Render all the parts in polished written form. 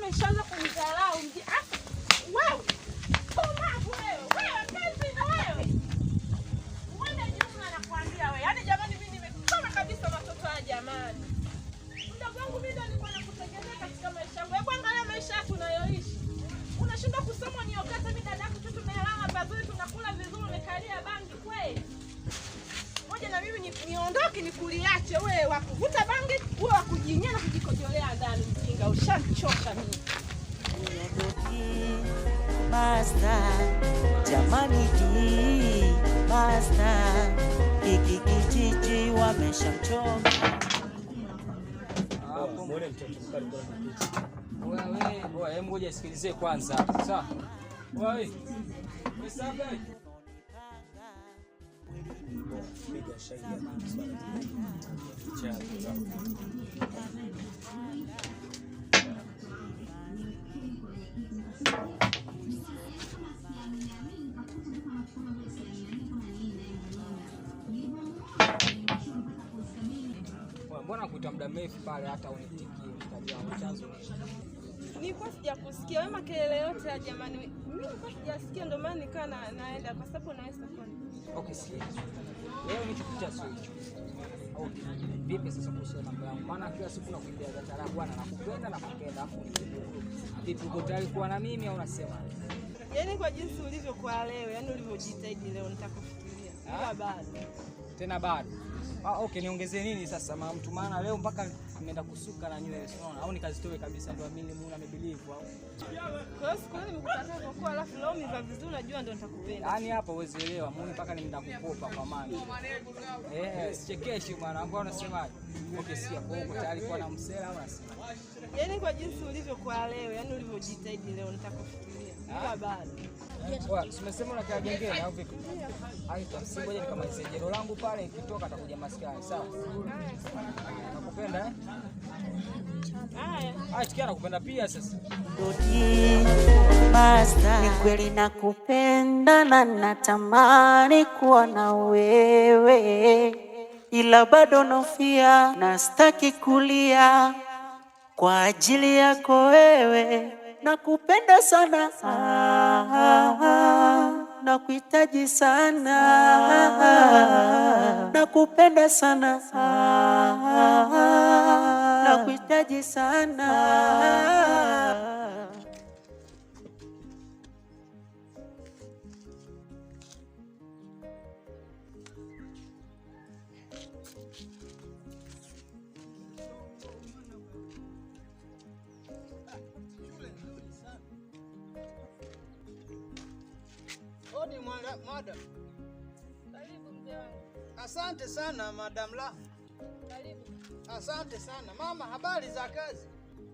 Umeshaanza kunidharau mji. Ah, wewe. Pumbavu wewe. Wewe kazi na wewe. Uende jumla nakwambia wewe. Yaani jamani mimi nimekoma kabisa watoto haya jamani. Mdogo wangu mimi ndo nilikuwa nakutegemea katika maisha yangu. Hebu angalia maisha yetu tunayoishi. Unashindwa kusoma niokate mimi dada yako tu tumelala pazuri tunakula vizuri umekalia bangi kweli. Ngoja na mimi niondoke nikuliache wewe wa kuvuta bangi, wewe wa kujinyia na kujikojolea ndani mjinga. Ushanichosha mimi. Basta jamani, ki basta, hiki kijiji wameshamchoma. Wewe, wewe, hebu ngoja isikilizie kwanza. Sawa? Wewe. Wewe sawa? Mbona kuita muda mrefu pale hata unitikie mshikaji wangu, chanzo nini? Nilikuwa sijakusikia wewe makelele yote ya jamani. Mimi nilikuwa sijasikia ndio maana nikawa naenda kwa sababu na wewe sokoni. Okay, sikiliza. Leo nilichokuita sio hicho. Okay. Vipi sasa kuhusu mambo yangu? Maana kila siku nakuimbia za tarabu bwana, nakupenda nakupenda, afu unijibu. Vipi, uko tayari kuwa na mimi au unasema? Yaani kwa jinsi ulivyokuwa leo, yaani ulivyojitahidi leo nitakufikiria. Ila bado. Tena bado. Ah, okay, niongezee nini sasa mama mtu, maana leo mpaka nimeenda kusuka na nywele, unaona? Au nikazitoe kabisa ndio amini muona amebelieve au? Kwa hiyo siku ile nimekukataa kwa kuwa alafu leo umevaa vizuri unajua ndio nitakupenda. Yaani hapa huwezi elewa, muone mpaka nimeenda kukopa kwa maana. Sichekeshi bwana, ambao unasemaje? Okay, sikia, kwa hiyo uko tayari kuwa na msela au unasema? Yaani kwa jinsi ulivyokuwa leo, yaani ulivyojitahidi leo nitakufikiria. Ila bado. Oya, si umesema unakaa gengeni au vipi? Ai, ngoja nikamalize jero langu pale, ikitoka atakuja maskani, sawa? Nakupenda eh? Haya. Ah, sikia nakupenda pia sasa. Dodi basta, ni kweli nakupenda na natamani kuwa na wewe, ila bado nofia na staki kulia kwa ajili yako wewe. Nakupenda sana, ah, ah, ah, nakuhitaji sana, nakupenda sana, ah, ah, ah, nakuhitaji sana. Odi madam. Karibu mzee wangu. Asante sana madam la. Karibu. Asante sana mama, habari za kazi?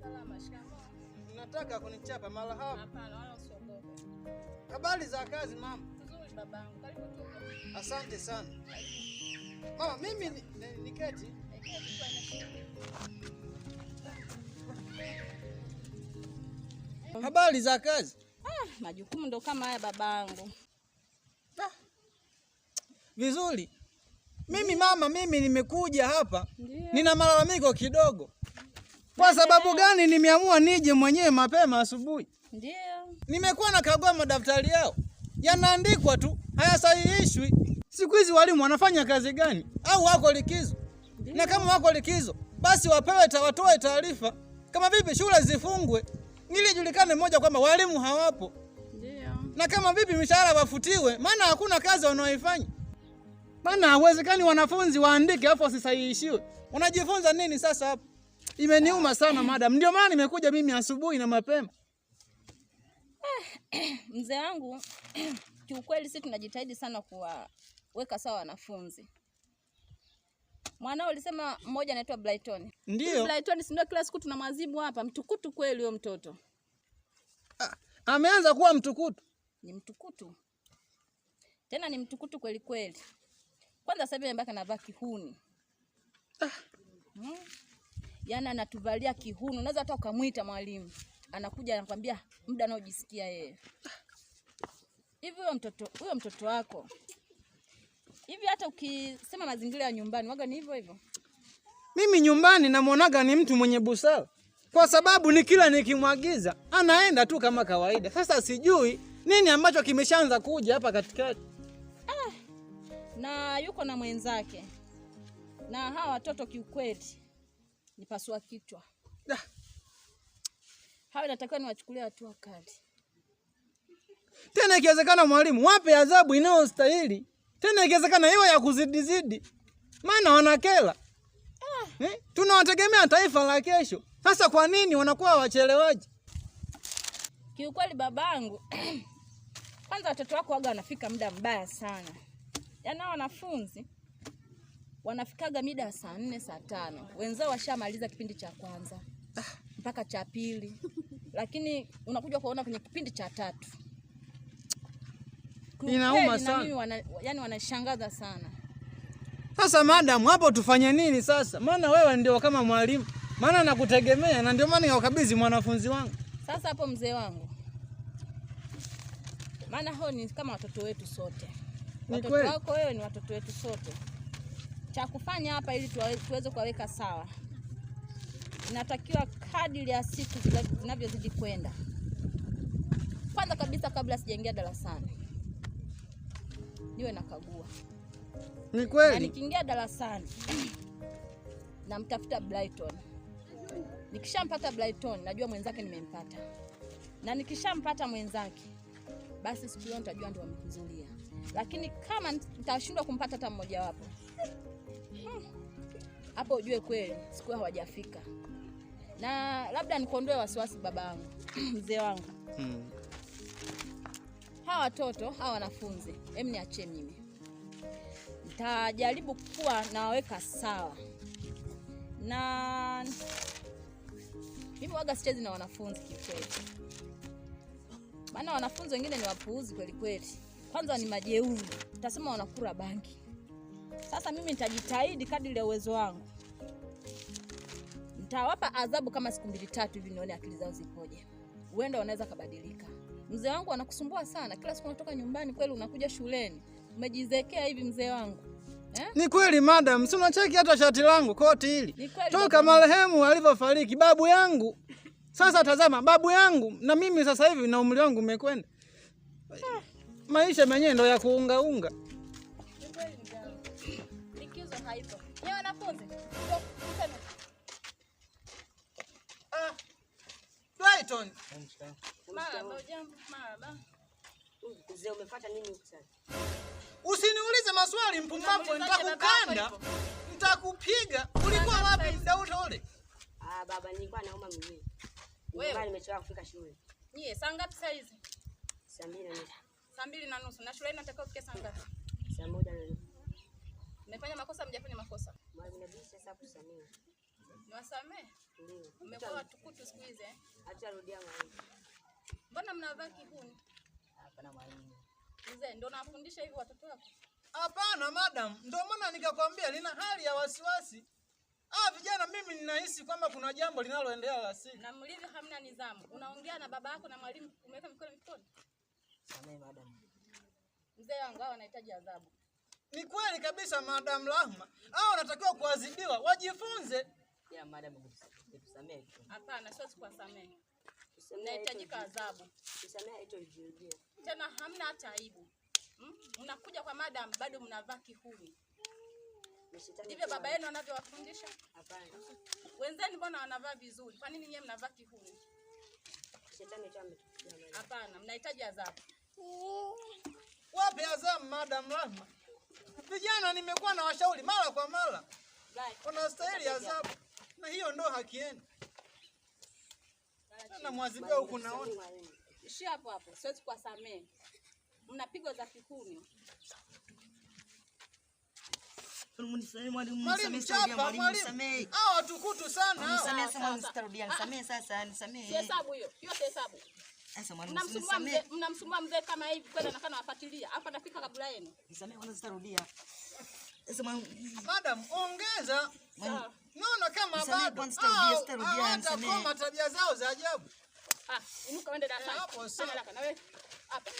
Salama, shikamoo. Nataka kunichapa mara hapa. Hapana, wala usiogope. Habari za kazi mama? Nzuri babangu. Karibu tu. Asante sana mama, mimi niketi. Habari za kazi? Majukumu ndo kama haya babangu. Vizuri. Mimi mama, mimi nimekuja hapa nina malalamiko kidogo. Kwa sababu gani nimeamua nije mwenyewe mapema asubuhi? Ndio. Nimekuwa nakagua madaftari yao, yanaandikwa tu, hayasahihishwi. Siku hizi walimu wanafanya kazi gani? Au wako likizo? Na kama wako likizo, basi wapewe watoe taarifa. Kama vipi shule zifungwe ili ijulikane moja kwamba walimu hawapo. Ndio. Na kama vipi mishahara wafutiwe, maana hakuna kazi wanaoifanya. Maana haiwezekani wanafunzi waandike afu wasisahihishiwe. Unajifunza nini sasa hapo? Imeniuma sana madam. Ndio maana nimekuja mimi asubuhi na mapema. Mzee wangu, kiukweli sisi tunajitahidi sana kuwaweka sawa wanafunzi. Mwanao ulisema mmoja anaitwa Brighton. Ndio. Brighton si ndio kila siku tunamwadhibu hapa, mtukutu kweli huyo mtoto. Ameanza kuwa mtukutu. Ni mtukutu. Tena ni mtukutu kweli kweli. Kwanza sasa hivi amebaki anavaa kihuni. Yaani anatuvalia kihuni. Unaweza hata ukamuita mwalimu. Anakuja anakuambia muda anaojisikia yeye. Hivi huyo mtoto wako. Hivi hata ukisema mazingira ya nyumbani waga ni hivyo hivyo. Mimi nyumbani namuonaga ni mtu mwenye busara. Kwa sababu ni kila nikimwagiza anaenda tu kama kawaida. Sasa sijui nini ambacho kimeshaanza kuja hapa katikati. Na yuko na mwenzake. Na hawa watoto kiukweli ni pasua kichwa. Hawa inatakiwa niwachukulie hatua kali. Tena ikiwezekana mwalimu, wape adhabu inayostahili. Tena ikiwezekana iwe ya kuzidizidi. Maana wanakela. Tunawategemea taifa la kesho. Sasa kwa nini wanakuwa wachelewaji? Kiukweli babangu, kwanza watoto wako waga wanafika muda mbaya sana. Yaani hao wanafunzi wanafikaga mida ya saa 4, saa 5. Wenzao washamaliza kipindi cha kwanza mpaka cha pili. Lakini unakuja kuona kwenye kipindi cha tatu. Inauma sana. Mimi yani wanashangaza sana. Sasa madam, hapo tufanye nini sasa? Maana wewe ndio kama mwalimu. Maana nakutegemea na ndio maana nikakabidhi mwanafunzi wangu. Sasa hapo mzee wangu, maana hao ni kama watoto wetu sote. Watoto wako wewe ni watoto wetu sote. Cha kufanya hapa ili tuweze kuwaweka sawa, inatakiwa kadiri ya siku zinavyozidi kwenda. Kwanza kabisa kabla sijaingia darasani niwe nakagua. Ni kweli. Na nikiingia darasani namtafuta Brighton. Nikishampata Brighton najua mwenzake nimempata. Na nikishampata mwenzake basi siku hiyo nitajua ndio wamekuzulia. Lakini kama nitashindwa kumpata hata mmoja wapo, hapo ujue kweli siku hawajafika. Na labda nikuondoe wasiwasi babangu, mzee wangu. Hawa watoto, hawa wanafunzi, hem niachie mimi. Nitajaribu kuwa nawaweka sawa. Na mimi waga sichezi na wanafunzi kikweli. Maana wanafunzi wengine ni wapuuzi kweli kweli. Kwanza ni majeuri, utasema wanakula bangi. Sasa mimi nitajitahidi kadri ya uwezo wangu. Nitawapa adhabu kama siku 2 3 hivi nione akili zao zipoje. Huenda wanaweza kubadilika. Mzee wangu anakusumbua sana. Kila siku unatoka nyumbani kweli unakuja shuleni. Umejizekea hivi mzee wangu. Ni kweli madam, si unacheki hata shati langu koti hili. Toka marehemu alivyofariki babu yangu. Sasa tazama babu yangu na mimi sasa hivi na umri wangu umekwenda. Maisha mwenyewe ndio ya kuunga unga. Ni kweli mzee wangu. Likizo haipo. Ni wanafunzi. Brighton. Mama, jambo mama. Mzee umefuata nini huko sasa? Usiniulize maswali mpumbavu, nitakukanda. Nitakupiga. Ulikuwa wapi muda ule? Baba nilikuwa nauma mguu. Wewe nimechelewa kufika shule. Nyie saa ngapi saa hizi? Saa 2:30. Saa 2:30. Na shule inatakiwa ufike saa ngapi? Saa 1:30. Mmefanya makosa, mjafanya makosa? Mwalimu inabidi sasa kusamehe. Niwasamehe? Ndio. Mmekuwa watukutu siku hizi eh? Hatarudia mwalimu. Mbona mnavaa kihuni? Hapana mwalimu. Mzee ndio unawafundisha hivi watoto wako? Hapana madam, ndio maana nikakwambia lina hali ya wasiwasi. Vijana mimi ninahisi kwamba kuna jambo linaloendelea la siri. Na mlivyo hamna nidhamu. Unaongea na baba yako na mwalimu umeweka mikono mifukoni? Samehe madam. Mzee wangu hao wanahitaji adhabu. Ni kweli kabisa madam Rahma. Hao wanatakiwa kuadhibiwa, wajifunze. Ya madam tusamehe. Hapana, siwezi kuwasamehe. Nahitajika adhabu. Tusamehe haitojirudia. Tena hamna hata aibu. Mnakuja kwa madam bado mnavaa kihuni. Ndivyo baba yenu anavyowafundisha? Hapana. Wenzeni mbona wanavaa vizuri? Kwa nini nyinyi mnavaa kihuni? Shetani tu ametufikia. Hapana, mnahitaji adhabu. Wape adhabu madam Rahma. Vijana nimekuwa na washauri mara kwa mara. Wanastahili adhabu. Na hiyo ndo haki yenu. Tena mwadhibia huku naona. Ishia hapo hapo, siwezi kuwasamehe. Mnapigwa za kihuni. Mwalimu chapa, mwalimu. Hao watukutu sana hao. Nisamehe sana mwalimu, sitarudia. Nisamehe sasa, nisamehe. Si hesabu hiyo. Hiyo si hesabu. Sasa mwalimu, nisamehe. Mnamsumbua mzee kama hivi kwenda nakaa nawafuatilia. Hapa nafika kabla yenu. Nisamehe kwanza, sitarudia. Sasa mwalimu, madam ongeza. Naona kama bado. Sitarudia, nisamehe. Hata tabia zao za ajabu. Inuka uende darasani. Hapo haraka na wewe. Hapa.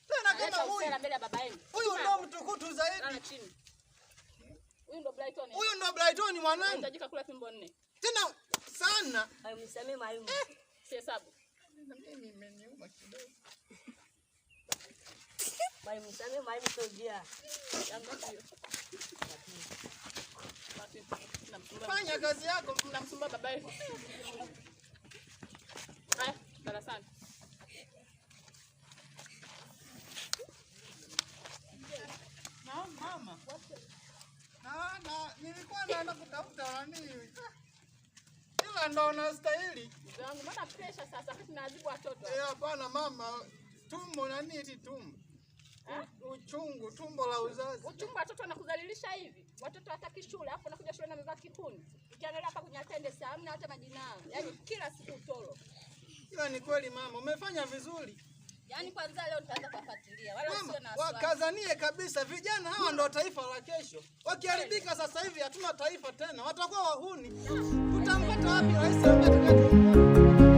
Tena kama huyu. Mbele ya baba yenu. Huyu ndo mtukutu zaidi. Lala chini. Huyu ndo Brighton. Huyu ndo Brighton mwanangu. Anahitajika kula fimbo 4. Tena sana. Mwalimu, nisamehe mwalimu. Sihesabu. Na mimi imeniuma kidogo. Mwalimu, nisamehe mwalimu, sitarudia. Ya ngapi hiyo? Mnamsumbua. Fanya kazi yako. Mnamsumbua baba yetu. Haya, darasani. Na mama. Na nilikuwa naenda kutafuta nani. Ila ndo unastahili. Mzee wangu, mbona pressure sasa wakati naadhibu watoto? Eh, hapana mama, tumbo nani eti tumbo. Uchungu, tumbo la uzazi. Uchungu watoto wanakudhalilisha hivi. Watoto hataki shule, alafu wanakuja shule na wamevaa kihuni. Ukiangalia hapa kwenye attendance hamna hata majina yao. Yaani kila siku utoro. Ila ni kweli mama, umefanya vizuri. Yaani kwanza leo nitaanza kuwafuatilia. Wala Mama, usio na wasiwasi. wakazanie kabisa, vijana hawa ndo taifa la kesho. Wakiharibika sasa hivi hatuna taifa tena, watakuwa wahuni. Tutampata wapi rais ambaye atakayetuongoza?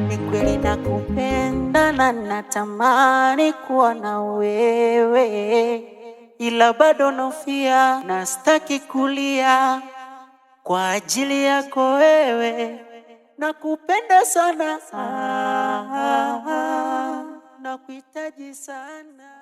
Ni kweli nakupenda na natamani kuwa na wewe, ila bado nofia na staki kulia kwa ajili yako wewe. Nakupenda sana, nakuhitaji sana.